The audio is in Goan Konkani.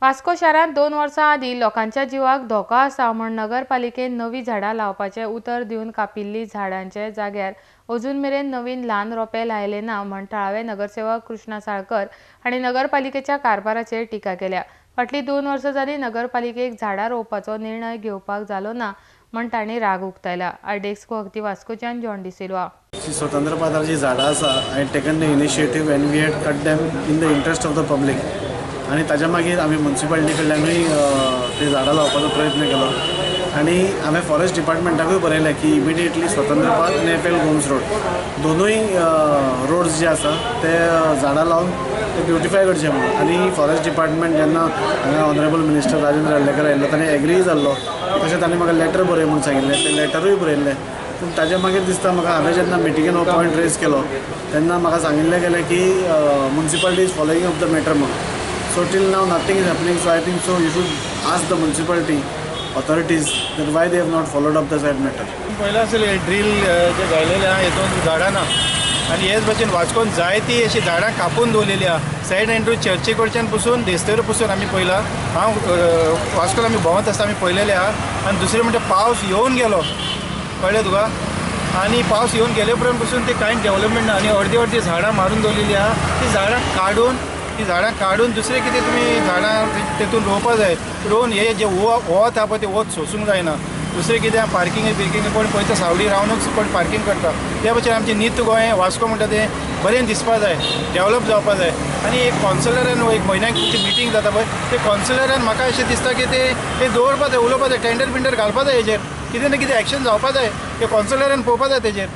वास्को शारांत 2 वर्सां आदीं लोकांच्या जिवाक धोको आसा म्हूण नगरपालिकेन नवीं झाडां लावपाचें उतर दिवन कापिल्लीं झाडांच्या जाग्यार अजून मेरेन नवीन ल्हान रोपे लायले ना म्हूण थळावे नगरसेवक कृष्णा साळकर हांणी नगरपालिकेच्या कारभाराचेर टिका केल्या. फाटलीं 2 वर्सां जालीं नगरपालिकेक झाडां रोवपाचो निर्णय घेवपाक जालो ना म्हूण तांणी राग उक्तायला. आर डेस्क वखदी वास्कोच्यान जॉन डिसिल्वा. स्वतंत्र पादाची झाडां आसा I taken the initiative and we had cut them in the interest of the public. आनी ताच्या मागीर आमी मुन्सिपालिटी कडल्यानूय ते झाडां लावपाचो प्रयत्न केलो आनी हांवें फॉरेस्ट डिपार्टमेंटाकूय बरयलें की इमिडिएटली स्वतंत्र पाद आनी एफ एल गोम्स रोड दोनूय रोड्स जे आसा ते झाडां लावन ते ब्युटिफाय करचे म्हणून. आनी फॉरेस्ट डिपार्टमेंट जेन्ना हांगा ऑनरेबल मिनिस्टर राजेंद्र आर्लेकर आयिल्लो ताणें एग्रीय जाल्लो, तशें ताणें म्हाका लेटर बरय म्हूण सांगिल्लें, तें लेटरूय बरयल्लें. पूण ताच्या मागीर दिसता म्हाका हांवें जेन्ना मिटिंगेन हो पॉयंट रेज केलो तेन्ना म्हाका सांगिल्लें गेलें की municipality is following up the matter म्हणून. So till now nothing is happening, so I think so you should ask the municipality authorities that why they have not followed up the said matter. पयलें आसलें ड्रील जे घायलेले आहा हेतून झाडां ना आनी हेच भशेन वास्कोन जायती अशी झाडां कापून दवरलेली आहा. सेंट एंड्रू चर्ची कडच्यान पसून देस्तेर पसून आमी पळयला, हांव वास्कोन आमी भोंवत आसता आमी पळयलेले आहा. आनी दुसरें म्हणटा पावस येवन गेलो, कळ्ळें तुका, आनी पावस येवन गेले उपरांत पसून ते कांय डेवलपमेंट ना आनी अर्दी अर्दी झाडां मारून दवरलेली आहा. ती झाडां काडून दुसरें कितें तुमी झाडां तेतून रोवपा जाय, रोवन हे जे वत आहा पळय तें वत सोसूंक जायना. दुसरें कितें पार्किंग बिर्किंग कोण पळयता सावडी रावनूच कोण पार्किंग करता. त्या भशेन आमचें नीत गोंय वास्को म्हणटा तें बरें दिसपा जाय, डेवलप जावपा जाय. आनी एक कॉन्सलरान एक म्हयन्याक मिटींग जाता पळय, ते कॉन्सलरान म्हाका अशें दिसता की ते दवरपा जाय, उलोवपा जाय, टेंडर बिंडर घालपा जाय, हेजेर कितें ना कितें एक्शन जावपा जाय, ते कॉन्सलरान पळोवपा जाय तेजेर.